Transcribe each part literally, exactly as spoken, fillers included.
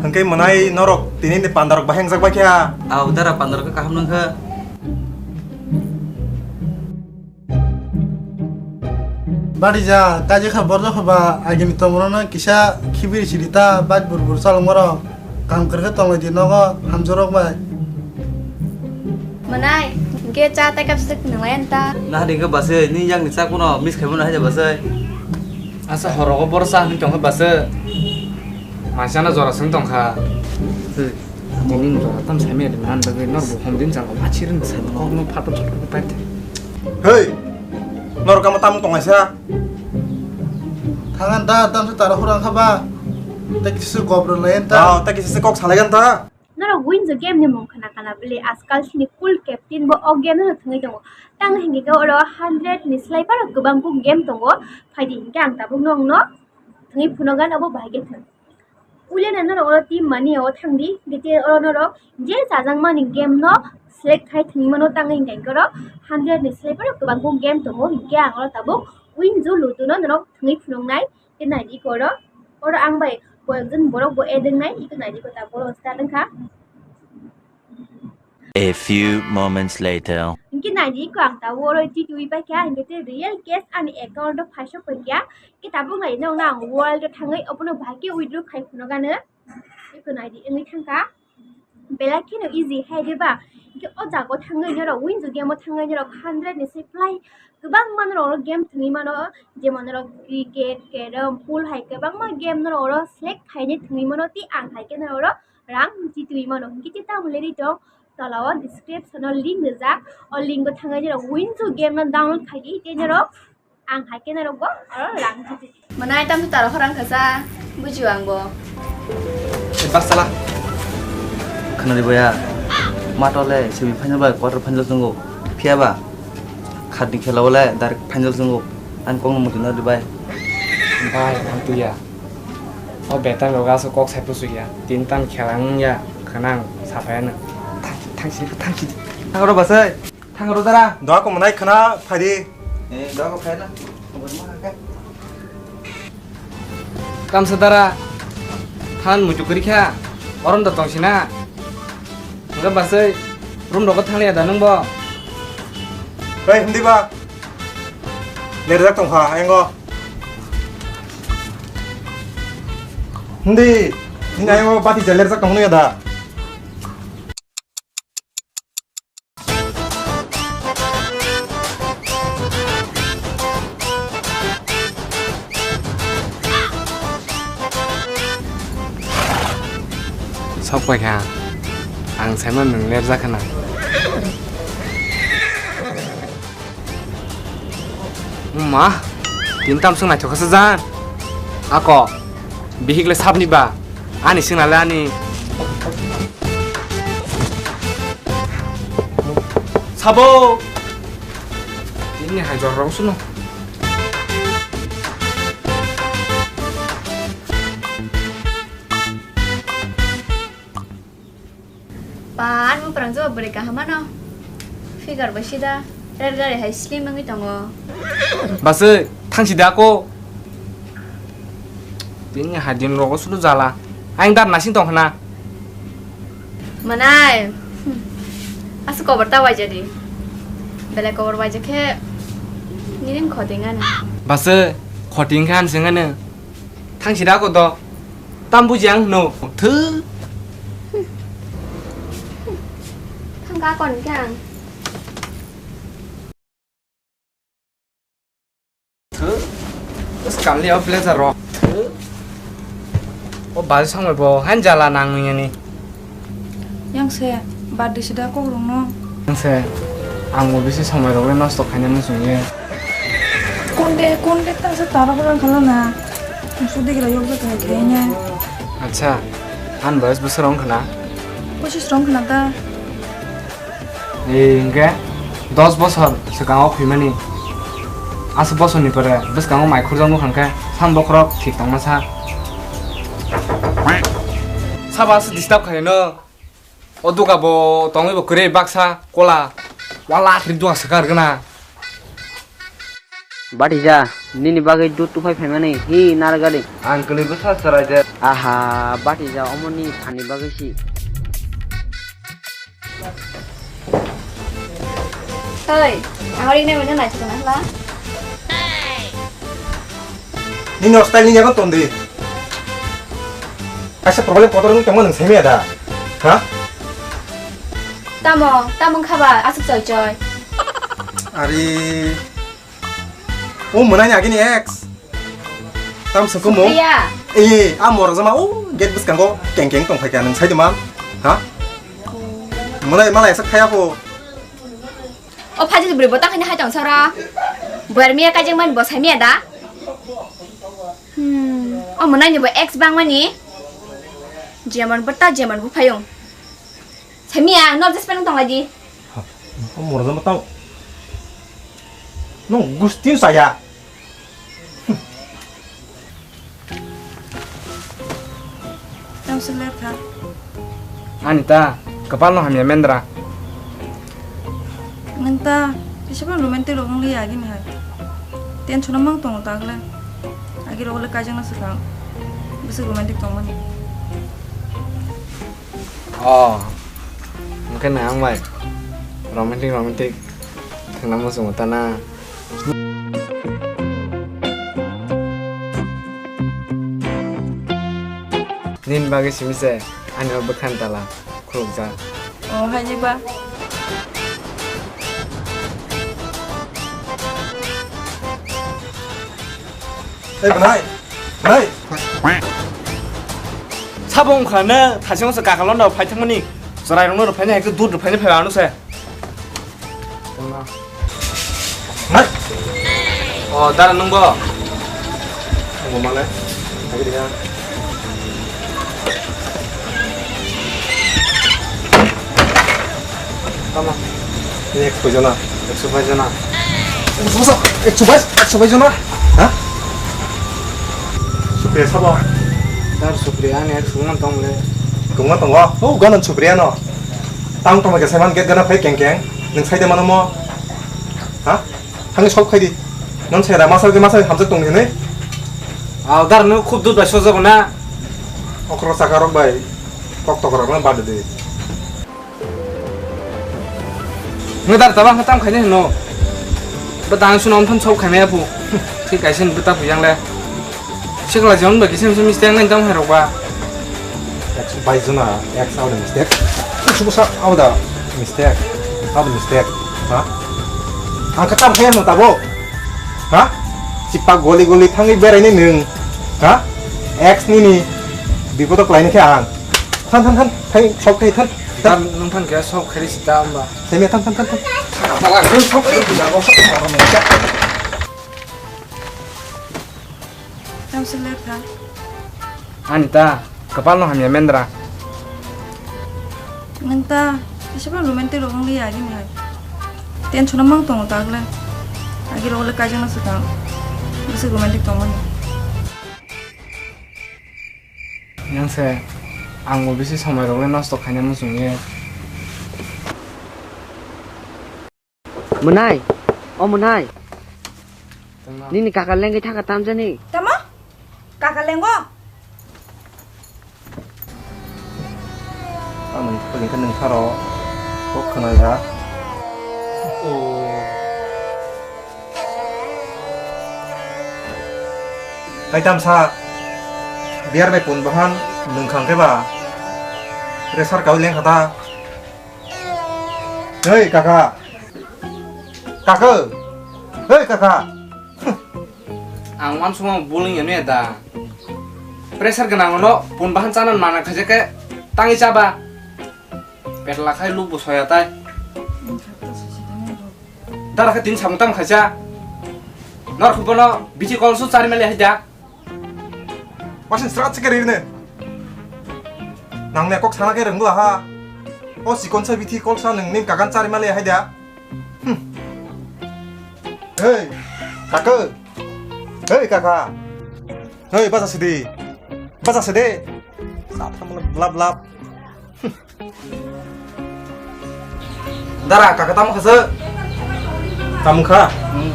Hwnkhe mwnai norok tini ni pandarok bahai wngjak bai kha? Au dara pandarok khe kaham nung kha. Barija, kaji kha borok kha ba agini tongmorokno kisa khibiri siri ta bike bur bur chalokmarok. Kam kwrwkhe tonglaidi nogo hamjorok bai. Mwnai, hwnkhe cha tei kapswk nwnglai anta. Nahadi hwnkhe bwsai, nini yakni cha kuno miss khaimano haida bwsai. Asa horogo boro cha hwnwi tongkha bwsai. Maisano jora swng tongkha. Tini jora tam saimaya de man bagwi norbo hom din chalo machirin sai kokno phato chotko pai. Hei! Norok kamo tamung tonglaisa? Thangan da, tamsa tara hurang kha ba. Tei kisa se kop rwlai anta. Oh, tei kisa se kok salai anta. Norok winjo game ni mung khna khna bwle, ajkal sini cool captain bo o game no thwngwi tongo. Tang hinkhe khe oro hundred ni slai phano kwbang kuk game tongo. Phaidi hinkhe ang tabuk nokno thwngwi phunogan abo bahai khe thwng. Ulena norok oro team mani o thangdi, hinkhe oro norok je chajakmani game no select khai thwngwi mano, tang hinkhe oro hundred ni slai phano kwbang kuk game tongo, hinkhe ang oro tabuk winjo ludo no norok thwngwi phunuknai. Khe naidi ko oro, oro ang bai koyekjon borok bo add wngnai, iko naidi ko ta borok start wngkha. A few moments later. Hingke naidi iko ang ta oro titwi paikha, hingke te real cash ani account o phaisok paikha. Ke tabuk naidi nokna ang wallet o thangwi obono bahai ke withdraw khai phunukano. Iko naidi wngwi thangkha. Belai kheno easy hai de ba. Hingke o jaga o thangwi norok winjo game o thangwi norok hundred ni se play kwbangma norok game thwngwi mano, jemon norok cricket, carrom, pool hai kwbangma game norok oro select khainai thwngwi mano, tei ang hai khe norok oro rang titwi mano. Hingke tei tamo leri tong tola o description o link rijak, o link o thangwi norok winjo game no download khai di, tei norok ang hai khe norok bo oro rang titwi. Mwnai tamsa taro khorang khasa, bujio ang bo. E baksala. Khwnari boya. Matole semi final bai quarter final tongo. Phiya ba? Khatni khela wale direct final tongo. Ang kong mutu na bai. Bai, ang tuya. O betan roga so kok sai pusu ya. Tin tan khela ang ya. Khanang sapai na. Thang, thang si, thang si. Thang ro basai. Thang ro dara. Doa ko mwnai khna phai di. Eh, doa ko phai na. Tamsa dara. Than muitu kori kha. Orom da tong sina. Enggak basai. Room rogo thang ya da nung bo. Hei, hindi ba. Lerjak tong kha, engo. Hindi. Hindi engo bati jalerjak tong ya da. Sok paikha, ang saimano nwng lerjak khna. Ma, tin tamswk naithok kha sa jan. Ako, bihik le sabni ba. Ani singna le ani. Sabo. Ini hai jorong suno. Pan muprang jo bwrwi kaham ano. Figure bo sida, red gari hai slim wngwi tongo. Baswi, thangsi da ko. Bini hai din rogo sulu jala. Ang dar nasing tong khna. Manai. Hmm. Asa kobar ta waija di. Belai kobar waija khe nini khoting ano. Baswi, khoting khe ang sing ano. Thangsi da ko do. Tam buji ang no. Thu. Thang ka kon khe ang. Thu. Bas kamli o blazer rok. Thu. O bal song bo han jala nang ni ni. Yang se, birthday sida kok rung no. Yang se, ang bo bisi somoi rok le nosto khaina muchung ye. Konde, konde ta se taro rang khala na. Musu digira yok jat hai khe ne. Acha, an boyos bwswk rong khna? Pochis rong khna ta. Ee, hingke dos bosor swkango phimani. Aswk bosorni pore bwskango mai khurjakno hwnkhe san bokhorok thik tongma sa. Sabo aswk disturb khaino. O duga bo tongwi bo kwrwi baksa kola. Wala athri duga swkar gana. Batija, nini bagwi dud tuphai phaimani hi narwgadi? Ang kwlwi bwsa chwraide. Aha, Batija, omoni thani bagwi si. Oi, ang ori nai mano nai chukuna hla. Nini hostel ni yago tondi. Kaisa problem kotor wng tongma nwng saimaya da? Ha? Tamo, tamo wngkha ba, aswk choi choi. Ari, o mwnai ni agini ex. Tam sengko mo? Supriya. Eh, a moro jama o gate bwskango keng keng tong phaikha nwng sai dima? Ha? Mwnai malai sak khaya po. O phaji bwrwi bo tang khaini hai tong sara. Boyar miya kajeng mani bo sai miya da? Hmm. O mwnai ni bo ex bang mani. Jemon bo ta jemon bo phayung. Sai miya, no just pen tong lagi. Ha, o moro jama tang. No gusti saya. Tang se ler tha. Ani ta, kapal no hamya mendra. Nwng ta, kisa ba romantic rok wng liya agini hai. Tension mang tongo ta agle. Agi rok le kajang na swkang. Bwswk romantic tong mani. Oh, mungkin na ang bai. Romantic, romantic. Thangna mo sungo ta na. Nini bagwi simi se ani o bwkhani tala khulukjak. O, hai ni ba. Ei, bwnai, bwnai. Sabo wngkha ne, thasing se kakalo no phai thangmani. Chwrai rokno rw phaini hai khe dud rw phaini phai ano se. Nai. O, dara nwng bo? Ang bo male. Hai khe dia. Tamo? Ni ekso bai jona. Ekso bai jona. Ekso bai, ekso bai jona. Ha? Supriya sabo? Dar Supriya ani ekso man tong le. Kungma tongo? O, ganan Supriya no. Tang tong ke saiman get gana phai keng keng. Nung sai de mano mo? Ha? Thangwi solve khai di. Non sai da masa ke masa hamjak tong hinwi. Al dar no khub dud bai sojago na. Okro saka rok bai. Kok tokra rok no bad de. Ngadar tabang khe tam khainai hino. Ba dang suno omtham sok khaimaya phu. Thik kaisa ni bwta phu yang le. Sikla jon ba kisim sim mistake nai tam hai rok ba. Ex bai jona, ex out mistake. Subusa out mistake. Out mistake. Ha? Ang khe tam khainai hino tabo. Ha? Chipak goli goli thangwi berai ni nwng. Ha? Ex nini bipodo klai ni khe ang. Than, than, than. Thai, sok thai, than. Than. Tam nung than khe sok khairi sita amba. Thai me, than, than, than, than. Tala, nung sok thai, tila, sok thai, sok thai. Tam se ler tha. Ani ta, kapal no hamya mendra. Nung ta, isaba romantic rok wng liya agini hai. Tension mang tongo ta agle. Agi rok le kajang na swkang. Bisi romantic tongmani. Yang se, ang bo bisi somai rok le nosto khaina muchung ye. Mwnai, o mwnai. Tongma. Nini kaka lengwi thangkha tamjani. Tamo? Kaka lengo? Ang nung thani khe nung tharo. Kok khna ya. Oh. Kaitam sa, biyar bai pun bahan nung khang khe ba, pressure kau leng khata. Hei kaka, kaka, hei kaka. Ang wansukma buling ya ne da. Pressure gwnang no pun bahan chana mana khaje khe tangi chaba. Petla khai luk bo soya tai. Dara khe tin samung tam khaisa. Nor khubono bithi kol su chari mali haida. Wasin srat se keri ne. Nang ne kok sana khe rwngla ha. O sikon sa bithi kol sa nung nin kagan chari mali haida. Hmm. Hei, kaka. Hei, kaka. Hei, baja sidi. Baja sidi. Sa thamla blap blap. Dara, kaka tamo khasa? Tamo kha? Hmm.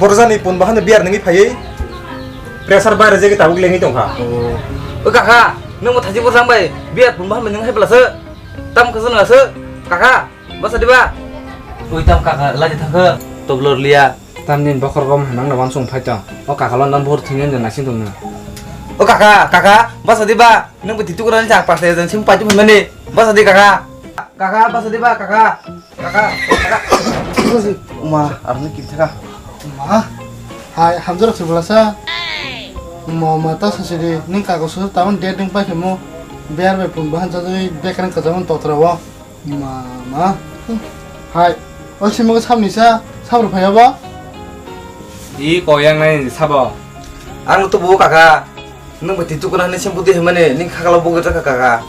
Borjani pun bahan biar nungi phaiwi pressure bai rejeki tabuk lengwi tongkha. O kaka, nwng bo thachi borjang bai biar pun bahan nung hai belasa tam khasa nung asa kaka. Basa diba? Ui tam kaka, lagi thangkha. Toblor liya. Tamni bokhor gom hanang na wansung phai tong. O kaka London bohor thwngya nang naising tongno. O kaka, kaka, basa diba? Nwng bo titu kurani chak pas le jan sim paitu mani. Basa di kaka. Kaka, basa diba kaka? Kaka, kaka. Ma, arni kithaka. Ma, hai hamjaro sibulasa. Ma, ma ta sasidi. Nwng kaka su tamon date nwng pai khemo. Biar bai pun bahan jajui bekran kajaman totra wo. Mama. Hai. O simo samni sa, sabro phaya ba? I koyang nai sabo. Ang tu bu kaka. Nwng bati tukuna ni sempu di hemane, ning khakalo bu gata kaka.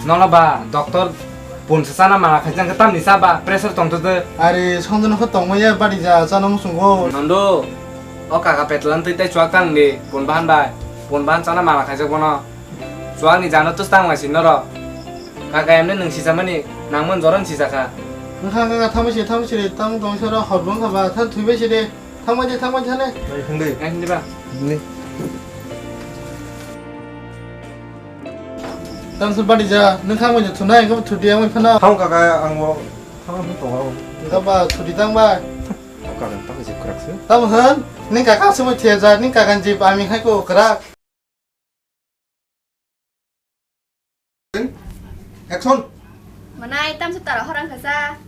Nono ba, doctor pun sa sana ma khaijang ka tamni sa ba, pressure tong tu de. Are, songdo no tong maya bari ja, chano musungo. Nondo. O kaka petlan twi tai chuak tang di, pun bahan bai. Pun bahan sana ma khaijak bono. Chuakni jano tus tang wai si norok. Kaka emne nwng sisamani nangmani joran sijakha. Wngkha wngkha thangbai si thangbai si de tamo tong soro hor bo wngkha ba thang thwibai si de thangbai de thangbai thane. Bai khwng de. Nai hindi ba. Hindi. Tang sur bari ja nwng khang bai thunai wngkha thudi ang bai phano. Thang kaka ang bo thang bai tongo. Wngkha ba thudi tang bai. Kaka tang je kwrak se. Tamo han ning kaka se bai thia ja ning kaka jip ami khai ko kwrak. Action. Manai tamsa tara horang khasa.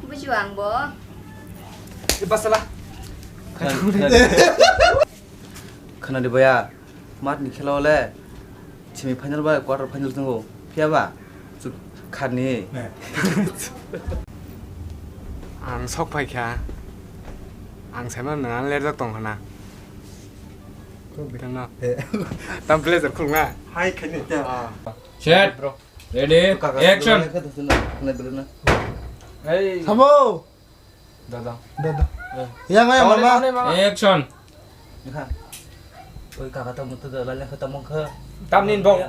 Bujiu ang bo. Di basala. Khana di baya. Mat ni khela ole. Semi final ba quarter final tongo. Phiya ba. Chuk kharni. Ang sok phai kha. Ang saimano nang lerjak tong khana. Tangno. Tam pleasure khulna. Hai khaini. Set. Ready. Action. Hey. Sabo. Dada. Dada. Yang ayo mama. Action. Oi kaka tamo tu dala lekha tamo kha. Tamni bo.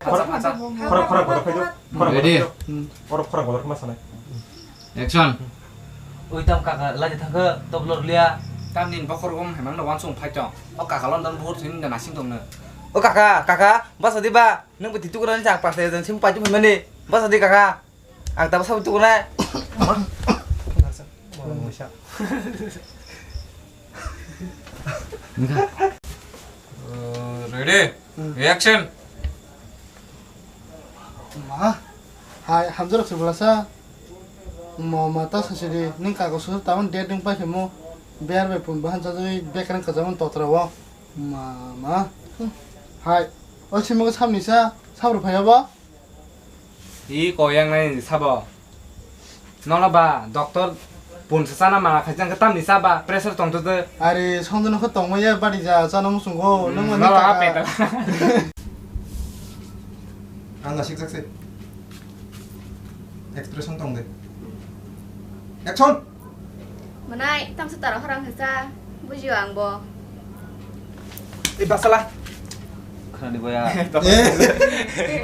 Khorok khorok khorok khorok. Ready. Khorok khorok khorok ma sanai. Action. Oi tam kaka lagi thangkha toblor liya. Tamni bokhor gom hemang no wansung phai tong. O kaka London bohor thwini na nasing tong no. O kaka, kaka, basa di ba. Nang bati tukura ni chak pas le jang sim paitu mani. Basa di kaka. Ang tabo sabu tukuna. Ready. Action. Ma, hai, hamjaro sibulasa. Ma, ma, ta sasidi, ning kago susu tamon date ning paikhe mo. Ber bai pun bahan jajagwi bekrang kajaman totra o. Ma, ma. Hai, o simo samni sa, sabro phaya ba? I koyang nai sabo. Nono ba doctor pun sa chana mana khaijang khe tamni cha ba pressure tong tu de. Are songdo no khe tongma ya bari ja chana musungo nang mani. Nono kaka. Apeta. Ang asik jak se. Expression tong de. Action. Manai tamsa tara horang khe cha bujio ang bo. Eh basala. Khana di boya. Eh.